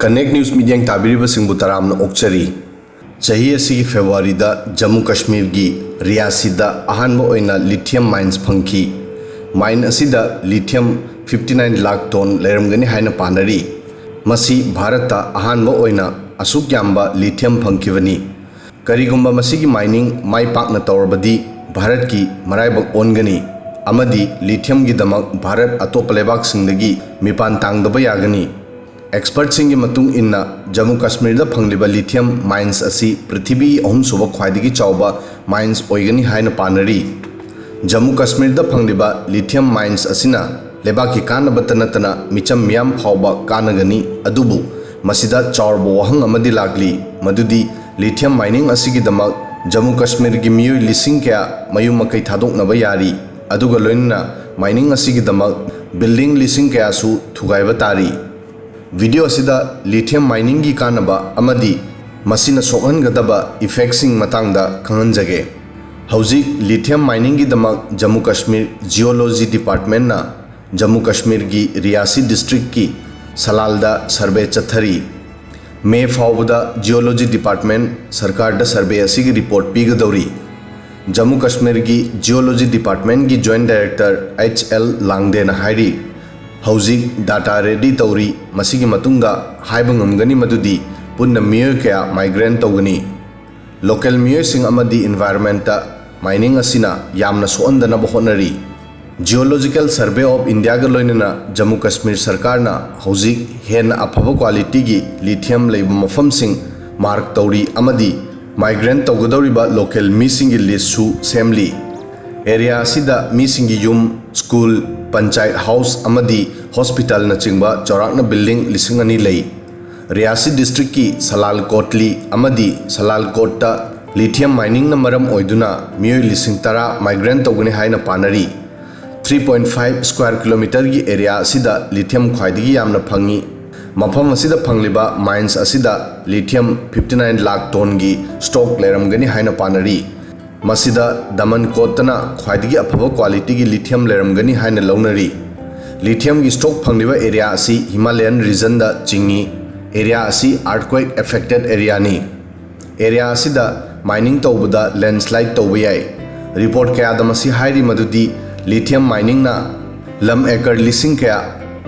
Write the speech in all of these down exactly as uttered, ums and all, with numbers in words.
Connect News ꯃꯤꯠꯌꯦꯡ ꯇꯥꯕꯤꯔꯤꯕꯁꯤꯡꯕꯨ ꯇꯔꯥꯝꯅ ꯑꯣꯛꯆꯔꯤ꯫ ꯆꯍꯤ ꯑꯁꯤꯒꯤ ꯐꯦꯕ꯭ꯔꯨꯋꯥꯔꯤꯗ ꯖꯝꯃꯨ ꯀꯥꯁꯃꯤꯔꯒꯤ ꯔꯤꯌꯥꯁꯤꯗ ꯑꯍꯥꯟꯕ ꯑꯣꯏꯅ lithium mines ꯐꯪꯈꯤ꯫ Mine ꯑꯁꯤꯗ lithium fifty nine lakh tone ꯂꯩꯔꯝꯒꯅꯤ ꯍꯥꯏꯅ ꯄꯥꯅꯔꯤ꯫ ꯃꯁꯤ ꯚꯥꯔꯠꯇ ꯑꯍꯥꯟꯕ ꯑꯣꯏꯅ ꯑꯁꯨꯛ ꯌꯥꯝꯕ lithium ꯐꯪꯈꯤꯕꯅꯤ꯫ ꯀꯔꯤꯒꯨꯝꯕ ꯃꯁꯤꯒꯤ mining ꯃꯥꯏ ꯄꯥꯛꯅ ꯇꯧꯔꯕꯗꯤ ꯚꯥꯔꯠꯀꯤ ꯃꯔꯥꯏꯕꯛ ꯑꯣꯟꯒꯅꯤ ꯑꯃꯗꯤ lithiumꯒꯤꯗꯃꯛ ꯚꯥꯔꯠ ꯑꯇꯣꯞꯄ ꯂꯩꯕꯥꯛꯁꯤꯡꯗꯒꯤ ꯃꯤꯄꯥꯟ ꯇꯥꯡꯗꯕ ꯌꯥꯒꯅꯤ꯫ Expertꯁꯤꯡꯒꯤ ꯃꯇꯨꯡ ꯏꯟꯅ ꯖꯝꯃꯨ ꯀꯥꯁꯃꯤꯔꯗ ꯐꯪꯂꯤꯕ lithium mines ꯑꯁꯤ ꯄ꯭ꯔꯤꯊꯤꯕꯤꯒꯤ ꯑꯍꯨꯝꯁꯨꯕ ꯈ꯭ꯋꯥꯏꯗꯒꯤ ꯆꯥꯎꯕ mines ꯑꯣꯏꯒꯅꯤ ꯍꯥꯏꯅ ꯄꯥꯅꯔꯤ꯫ ꯖꯝꯃꯨ ꯀꯥꯁꯃꯤꯔꯗ ꯐꯪꯂꯤꯕ lithium mines ꯑꯁꯤꯅ ꯂꯩꯕꯥꯛꯀꯤ ꯀꯥꯟꯅꯕꯇ ꯅꯠꯇꯅ ꯃꯤꯆꯝ ꯃꯤꯌꯥꯝ ꯐꯥꯎꯕ ꯀꯥꯟꯅꯒꯅꯤ꯫ ꯑꯗꯨꯕꯨ ꯃꯁꯤꯗ ꯆꯥꯎꯔꯕ ꯋꯥꯍꯪ ꯑꯃꯗꯤ ꯂꯥꯛꯂꯤ, ꯃꯗꯨꯗꯤ lithium mining ꯑꯁꯤꯒꯤꯗꯃꯛ ꯖꯝꯃꯨ ꯀꯥꯁꯃꯤꯔꯒꯤ ꯃꯤꯑꯣꯏ ꯂꯤꯁꯤꯡ ꯀꯌꯥ ꯃꯌꯨꯝ ꯃꯀꯩ ꯊꯥꯗꯣꯛꯅꯕ ꯌꯥꯔꯤ꯫ ꯑꯗꯨꯒ ꯂꯣꯏꯅꯅ mining ꯑꯁꯤꯒꯤꯗꯃꯛ building ꯂꯤꯁꯤꯡ ꯀꯌꯥꯁꯨ ꯊꯨꯒꯥꯏꯕ ꯇꯥꯔꯤ꯫ Video ꯑꯁꯤꯗ lithium miningꯒꯤ ꯀꯥꯟꯅꯕ ꯑꯃꯗꯤ ꯃꯁꯤꯅ ꯁꯣꯛꯍꯟꯒꯗꯕ effectꯁꯤꯡ ꯃꯇꯥꯡꯗ ꯈꯪꯍꯟꯖꯒꯦ꯫ ꯍꯧꯖꯤꯛ lithium miningꯒꯤꯗꯃꯛ Jammu Kashmir Geology Departmentꯅ Jammu ꯀꯥꯁꯃꯤꯔꯒꯤ ꯔꯤꯌꯥꯁꯤ districtꯀꯤ ꯁꯂꯥꯜꯗ survey ꯆꯠꯊꯔꯤ꯫ ꯃꯦ ꯐꯥꯎꯕꯗ Geology Department ꯁꯔꯀꯥꯔꯗ survey ꯑꯁꯤꯒꯤ report ꯄꯤꯒꯗꯧꯔꯤ꯫ Jammu ꯀꯥꯁꯃꯤꯔꯒꯤ Geology Departmentꯀꯤ Joint Director H L ꯂꯥꯡꯗꯦꯅ ꯍꯥꯏꯔꯤ, ꯍꯧꯖꯤꯛ data ready ꯇꯧꯔꯤ, ꯃꯁꯤꯒꯤ ꯃꯇꯨꯡꯗ ꯍꯥꯏꯕ ꯉꯝꯒꯅꯤ ꯃꯗꯨꯗꯤ ꯄꯨꯟꯅ ꯃꯤꯑꯣꯏ ꯀꯌꯥ migrate ꯇꯧꯒꯅꯤ꯫ Local ꯃꯤꯑꯣꯏꯁꯤꯡ ꯑꯃꯗꯤ environmentꯇ mining ꯑꯁꯤꯅ ꯌꯥꯝꯅ ꯁꯣꯛꯍꯟꯗꯅꯕ ꯍꯣꯠꯅꯔꯤ꯫ Geological Survey of Indiaꯒ ꯂꯣꯏꯅꯅ ꯖꯝꯃꯨ ꯀꯥꯁꯃꯤꯔ ꯁꯔꯀꯥꯔꯅ ꯍꯧꯖꯤꯛ ꯍꯦꯟꯅ ꯑꯐꯕ qualityꯒꯤ lithium ꯂꯩꯕ ꯃꯐꯝꯁꯤꯡ mark ꯇꯧꯔꯤ ꯑꯃꯗꯤ migrate ꯇꯧꯒꯗꯧꯔꯤꯕ local ꯃꯤꯁꯤꯡꯒꯤ listꯁꯨ ꯁꯦꯝꯂꯤ꯫ Area ꯑꯁꯤꯗ ꯃꯤꯁꯤꯡꯒꯤ ꯌꯨꯝ, school, ꯄꯟꯆꯥꯌꯠ house ꯑꯃꯗꯤ hospitalꯅꯆꯤꯡꯕ ꯆꯥꯎꯔꯥꯛꯅ building ꯂꯤꯁꯤꯡ ꯑꯅꯤ ꯂꯩ꯫ ꯔꯤꯌꯥꯁꯤ districtꯀꯤ ꯁꯂꯥꯜ ꯀꯣꯠꯂꯤ ꯑꯃꯗꯤ ꯁꯂꯥꯜ ꯀꯣꯠꯇ lithium miningꯅ ꯃꯔꯝ ꯑꯣꯏꯗꯨꯅ ꯃꯤꯑꯣꯏ ꯂꯤꯁꯤꯡ ꯇꯔꯥ migrate ꯇꯧꯒꯅꯤ ꯍꯥꯏꯅ ꯄꯥꯅꯔꯤ꯫ Three point five square kilometreꯒꯤ area ꯑꯁꯤꯗ lithium ꯈ꯭ꯋꯥꯏꯗꯒꯤ ꯌꯥꯝꯅ ꯐꯪꯏ꯫ ꯃꯐꯝ ꯑꯁꯤꯗ ꯐꯪꯂꯤꯕ mines ꯑꯁꯤꯗ lithium fifty nine lakh ꯇꯣꯟꯒꯤ stock ꯂꯩꯔꯝꯒꯅꯤ ꯍꯥꯏꯅ ꯄꯥꯅꯔꯤ꯫ ꯃꯁꯤꯗ ꯗꯃꯟ ꯀꯣꯠꯇꯅ ꯈ꯭ꯋꯥꯏꯗꯒꯤ ꯑꯐꯕ qualityꯒꯤ lithium ꯂꯩꯔꯝꯒꯅꯤ ꯍꯥꯏꯅ ꯂꯧꯅꯔꯤ꯫ Lithiumꯒꯤ stock ꯐꯪꯂꯤꯕ area ꯑꯁꯤ Himalayan regionꯗ ꯆꯤꯡꯏ꯫ ꯑꯦꯔꯤꯌꯥ ꯑꯁꯤ earthquake affected areaꯅꯤ꯫ ꯑꯦꯔꯤꯌꯥ ꯑꯁꯤꯗ ꯃꯥꯏꯅꯤꯡ ꯇꯧꯕꯗ ꯂꯦꯟꯁꯂꯥꯏꯠ ꯇꯧꯕ ꯌꯥꯏ꯫ ꯔꯤꯄꯣꯔꯠ ꯀꯌꯥꯗ ꯃꯁꯤ ꯍꯥꯏꯔꯤ ꯃꯗꯨꯗꯤ ꯂꯤꯊꯤꯌꯝ ꯃꯥꯏꯅꯤꯡꯅ ꯂꯝ ꯑꯦꯀꯔ ꯂꯤꯁꯤꯡ ꯀꯌꯥ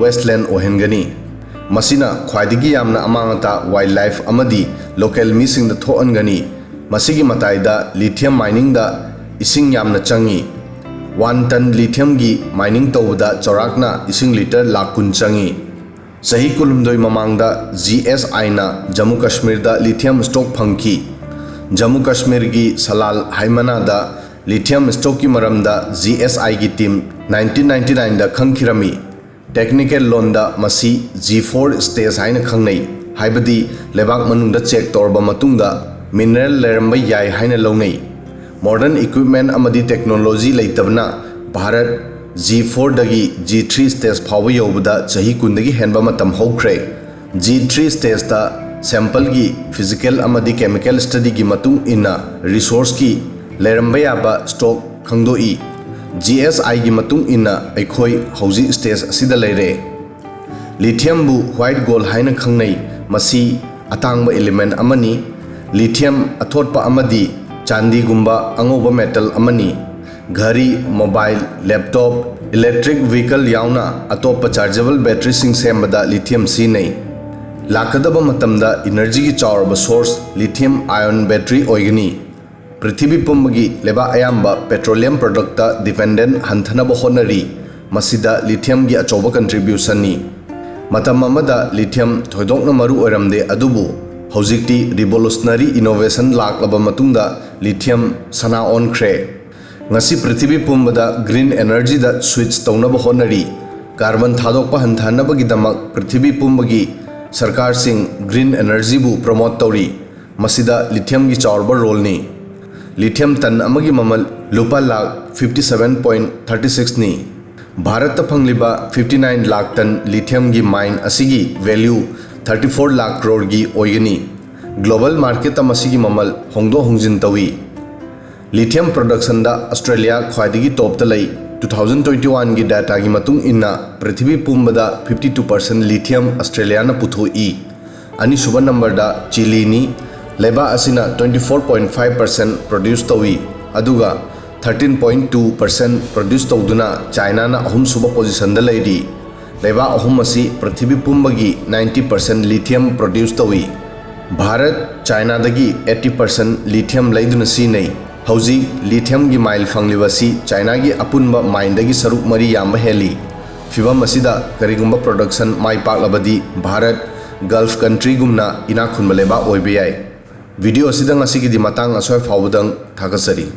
ꯋꯦꯁꯂꯦꯟ ꯑꯣꯏꯍꯟꯒꯅꯤ꯫ ꯃꯁꯤꯅ ꯈ꯭ꯋꯥꯏꯗꯒꯤ ꯌꯥꯝꯅ ꯑꯃꯥꯡ ꯑꯇꯥ ꯋꯥꯏꯜ ꯂꯥꯏꯐ ꯑꯃꯗꯤ ꯂꯣꯀꯦꯜ ꯃꯤꯁꯤꯡꯗ ꯊꯣꯛꯍꯟꯒꯅꯤ꯫ ꯃꯁꯤꯒꯤ ꯃꯇꯥꯏꯗ ꯂꯤꯊꯤꯌꯝ ꯃꯥꯏꯅꯤꯡꯗ ꯏꯁꯤꯡ ꯌꯥꯝꯅ ꯆꯪꯏ꯫ ꯋꯥꯟ ꯇꯟ ꯂꯤꯊꯤꯌꯝꯒꯤ ꯃꯥꯏꯅꯤꯡ ꯇꯧꯕꯗ ꯆꯥꯎꯔꯥꯛꯅ ꯏꯁꯤꯡ ꯂꯤꯇꯔ ꯂꯥꯈ ꯀꯨꯟ ꯆꯪꯏ꯫ ꯆꯍꯤ ꯀꯨꯟꯍꯨꯝꯗꯣꯏ ꯃꯃꯥꯡꯗ ꯖꯤ ꯑꯦꯁ ꯑꯥꯏꯅ ꯖꯝꯃꯨ ꯀꯥꯁꯃꯤꯔꯗ ꯂꯤꯊꯤꯌꯝ ꯁ꯭ꯇꯣꯛ ꯐꯪꯈꯤ꯫ ꯖꯝꯃꯨ ꯀꯥꯁꯃꯤꯔꯒꯤ ꯁꯂꯥꯜ ꯍꯥꯏꯃꯅꯥꯗ ꯂꯤꯊꯤꯌꯝ ꯁ꯭ꯇꯣꯛꯀꯤ ꯃꯔꯝꯗ ꯖꯤ ꯑꯦꯁ ꯑꯥꯏꯒꯤ ꯇꯤꯝ ꯅꯥꯏꯟꯇꯤꯟ ꯅꯥꯏꯟꯇꯤ ꯅꯥꯏꯟꯗ ꯈꯪꯈꯤꯔꯝꯃꯤ꯫ ꯇꯦꯛꯅꯤꯀꯦꯜ ꯂꯣꯟꯗ ꯃꯁꯤ ꯖꯤ ꯐꯣꯔ ꯁ꯭ꯇꯦꯖ ꯍꯥꯏꯅ ꯈꯪꯅꯩ, ꯍꯥꯏꯕꯗꯤ ꯂꯩꯕꯥꯛ ꯃꯅꯨꯡꯗ ꯆꯦꯛ ꯇꯧꯔꯕ ꯃꯇꯨꯡꯗ ꯃꯤꯅꯔꯦꯜ ꯂꯩꯔꯝꯕ ꯌꯥꯏ ꯍꯥꯏꯅ ꯂꯧꯅꯩ꯫ ꯃꯣꯗꯔꯟ ꯏꯀ꯭ꯋꯤꯞꯃꯦꯟ ꯑꯃꯗꯤ ꯇꯦꯛꯅꯣꯂꯣꯖꯤ ꯂꯩꯇꯕꯅ ꯚꯥꯔꯠ ꯖꯤ ꯐꯣꯔꯗꯒꯤ ꯖꯤ ꯊ꯭ꯔꯤ ꯁ꯭ꯇꯦꯖ ꯐꯥꯎꯕ ꯌꯧꯕꯗ ꯆꯍꯤ ꯀꯨꯟꯗꯒꯤ ꯍꯦꯟꯕ ꯃꯇꯝ ꯍꯧꯈ꯭ꯔꯦ꯫ ꯖꯤ ꯊ꯭ꯔꯤ ꯁ꯭ꯇꯦꯖꯇ ꯁꯦꯝꯄꯜꯒꯤ ꯐꯤꯖꯤꯀꯦꯜ ꯑꯃꯗꯤ ꯀꯦꯃꯤꯀꯦꯜ ꯁ꯭ꯇꯗꯤꯒꯤ ꯃꯇꯨꯡ ꯏꯟꯅ ꯔꯤꯁꯣꯔꯁꯀꯤ ꯂꯩꯔꯝꯕ ꯌꯥꯕ ꯁ꯭ꯇꯣꯛ ꯈꯪꯗꯣꯛꯏ꯫ ꯖꯤ ꯑꯦꯁ ꯑꯥꯏꯒꯤ ꯃꯇꯨꯡ ꯏꯟꯅ ꯑꯩꯈꯣꯏ ꯍꯧꯖꯤꯛ ꯁ꯭ꯇꯦꯖ ꯑꯁꯤꯗ ꯂꯩꯔꯦ꯫ ꯂꯤꯊꯤꯌꯝꯕꯨ ꯋꯥꯏꯠ ꯒꯣꯜ ꯍꯥꯏꯅ ꯈꯪꯅꯩ꯫ ꯃꯁꯤ ꯑꯇꯥꯡꯕ ꯏꯂꯤꯃꯦꯟ ꯑꯃꯅꯤ꯫ ꯂꯤꯊꯤꯌꯝ ꯑꯊꯣꯠꯄ ꯑꯃꯗꯤ ꯆꯥꯟꯗꯤꯒꯨꯝꯕ ꯑꯉꯧꯕ ꯃꯦꯇꯜ ꯑꯃꯅꯤ꯫ ꯘꯔꯤ, ꯃꯣꯕꯥꯏꯜ, ꯂꯦꯞꯇꯣꯞ, ꯏꯂꯦꯛꯇ꯭ꯔꯤꯛ ꯚꯤꯍꯤꯀꯜ ꯌꯥꯎꯅ ꯑꯇꯣꯞꯄ ꯆꯥꯔꯖꯦꯕꯜ ꯕꯦꯇꯔꯤꯁꯤꯡ ꯁꯦꯝꯕꯗ ꯂꯤꯊꯤꯌꯝ ꯁꯤꯖꯤꯟꯅꯩ꯫ ꯂꯥꯛꯀꯗꯕ ꯃꯇꯝꯗ ꯏꯅꯔꯖꯤꯒꯤ ꯆꯥꯎꯔꯕ ꯁꯣꯔꯁ ꯂꯤꯊꯤꯌꯝ ꯑꯥꯏꯑꯣꯟ ꯕꯦꯇꯔꯤ ꯑꯣꯏꯒꯅꯤ꯫ ꯄ꯭ꯔꯤꯊꯤꯕꯤ ꯄꯨꯝꯕꯒꯤ ꯂꯩꯕꯥꯛ ꯑꯌꯥꯝꯕ ꯄꯦꯇ꯭ꯔꯣꯂꯤꯌꯝ ꯄ꯭ꯔꯗꯛꯇ ꯗꯤꯄꯦꯟꯗꯦꯟ ꯍꯟꯊꯅꯕ ꯍꯣꯠꯅꯔꯤ꯫ ꯃꯁꯤꯗ ꯂꯤꯊꯤꯌꯝꯒꯤ ꯑꯆꯧꯕ ꯀꯟꯇ꯭ꯔꯤꯕ꯭ꯌꯨꯁꯟꯅꯤ꯫ ꯃꯇꯝ ꯑꯃꯗ ꯂꯤꯊꯤꯌꯝ ꯊꯣꯏꯗꯣꯛꯅ ꯃꯔꯨ ꯑꯣꯏꯔꯝꯗꯦ, ꯑꯗꯨꯕꯨ ꯍꯧꯖꯤꯛꯇꯤ ꯔꯤꯚꯣꯂꯨꯁꯅꯔꯤ ꯏꯅꯣꯚꯦꯁꯟ ꯂꯥꯛꯂꯕ ꯃꯇꯨꯡꯗ ꯂꯤꯊꯤꯌꯝ ꯁꯅꯥ ꯑꯣꯟꯈ꯭ꯔꯦ꯫ ꯉꯁꯤ ꯄ꯭ꯔꯤꯊꯤꯕꯤ ꯄꯨꯝꯕꯗ ꯒ꯭ꯔꯤꯟ ꯑꯦꯅꯔꯖꯤꯗ ꯁ꯭ꯋꯤꯆ ꯇꯧꯅꯕ ꯍꯣꯠꯅꯔꯤ꯫ ꯀꯥꯔꯕꯟ ꯊꯥꯗꯣꯛꯄ ꯍꯟꯊꯍꯟꯅꯕꯒꯤꯗꯃꯛ ꯄ꯭ꯔꯤꯊꯤꯕꯤ ꯄꯨꯝꯕꯒꯤ ꯁꯔꯀꯥꯔꯁꯤꯡ ꯒ꯭ꯔꯤꯟ ꯑꯦꯅꯔꯖꯤꯕꯨ ꯄ꯭ꯔꯃꯣꯠ ꯇꯧꯔꯤ꯫ ꯃꯁꯤꯗ ꯂꯤꯊꯤꯌꯝꯒꯤ ꯆꯥꯎꯔꯕ ꯔꯣꯜꯅꯤ꯫ ꯂꯤꯊꯤꯌꯝ ꯇꯟ ꯑꯃꯒꯤ ꯃꯃꯜ ꯂꯨꯄꯥ lakh fifty seven point thirty sixꯅꯤ꯫ ꯚꯥꯔꯠꯇ ꯐꯪꯂꯤꯕ fifty nine ꯂꯥꯈ ꯇꯟ ꯂꯤꯊꯤꯌꯝꯒꯤ ꯃꯥꯏꯟ ꯑꯁꯤꯒꯤ ꯚꯦꯂ꯭ꯌꯨ thirty four ꯂꯥꯈ ꯀ꯭ꯔꯣꯔꯒꯤ ꯑꯣꯏꯒꯅꯤ꯫ ꯒ꯭ꯂꯣꯕꯜ ꯃꯥꯔꯀꯦꯠꯇ ꯃꯁꯤꯒꯤ ꯃꯃꯜ ꯍꯣꯡꯗꯣꯛ ꯍꯣꯡꯖꯤꯟ ꯇꯧꯏ꯫ ꯂꯤꯊꯤꯌꯝ ꯄ꯭ꯔꯗꯛꯁꯟꯗ ꯑꯁꯇ꯭ꯔꯦꯂꯤꯌꯥ ꯈ꯭ꯋꯥꯏꯗꯒꯤ ꯇꯣꯞꯇ ꯂꯩ꯫ Two thousand twenty oneꯒꯤ ꯗꯥꯇꯥꯒꯤ ꯃꯇꯨꯡ ꯏꯟꯅ ꯄ꯭ꯔꯤꯊꯤꯕꯤ ꯄꯨꯝꯕꯗ fifty two percent ꯂꯤꯊꯤꯌꯝ ꯑꯁꯇ꯭ꯔꯦꯂꯤꯌꯥꯅ ꯄꯨꯊꯣꯛꯏ꯫ ꯑꯅꯤꯁꯨꯕ ꯅꯝꯕꯔꯗ ꯆꯤꯂꯤꯅꯤ꯫ ꯂꯩꯕꯥꯛ ꯑꯁꯤꯅ twenty four point five percent produce ꯇꯧꯏ, ꯑꯗꯨꯒ thirteen point two percent produce ꯇꯧꯗꯨꯅ ꯆꯥꯏꯅꯥꯅ ꯑꯍꯨꯝꯁꯨꯕ ꯄꯣꯖꯤꯁꯟꯗ ꯂꯩꯔꯤ꯫ ꯂꯩꯕꯥꯛ ꯑꯍꯨꯝ ꯑꯁꯤ ꯄ꯭ꯔꯤꯊꯤꯕꯤ ꯄꯨꯝꯕꯒꯤ ninety percent lithium produce ꯇꯧꯏ꯫ ꯚꯥꯔꯠ ꯆꯥꯏꯅꯥꯗꯒꯤ eighty percent lithium ꯂꯩꯗꯨꯅ ꯁꯤꯖꯤꯟꯅꯩ꯫ ꯍꯧꯖꯤꯛ ꯂꯤꯊꯤꯌꯝꯒꯤ ꯃꯥꯏꯜ ꯐꯪꯂꯤꯕ ꯑꯁꯤ ꯆꯥꯏꯅꯥꯒꯤ ꯑꯄꯨꯟꯕ ꯃꯥꯏꯟꯗꯒꯤ ꯁꯔꯨꯛ ꯃꯔꯤ ꯌꯥꯝꯕ ꯍꯦꯜꯂꯤ꯫ ꯐꯤꯕꯝ ꯑꯁꯤꯗ ꯀꯔꯤꯒꯨꯝꯕ ꯄ꯭ꯔꯣꯗꯛꯁꯟ ꯃꯥꯏ ꯄꯥꯛꯂꯕꯗꯤ ꯚꯥꯔꯠ ꯒꯜꯐ ꯀꯟꯇ꯭ꯔꯤꯒꯨꯝꯅ ꯏꯅꯥꯛ ꯈꯨꯟꯕ ꯂꯩꯕꯥꯛ ꯑꯣꯏꯕ ꯌꯥꯏ꯫ ꯚꯤꯗꯤꯑꯣ ꯑꯁꯤꯗ ꯉꯁꯤꯒꯤꯗꯤ ꯃꯇꯥꯡ ꯑꯁ꯭ꯋꯥꯏ ꯐꯥꯎꯕꯗꯪ꯫ ꯊꯥꯒꯠꯆꯔꯤ꯫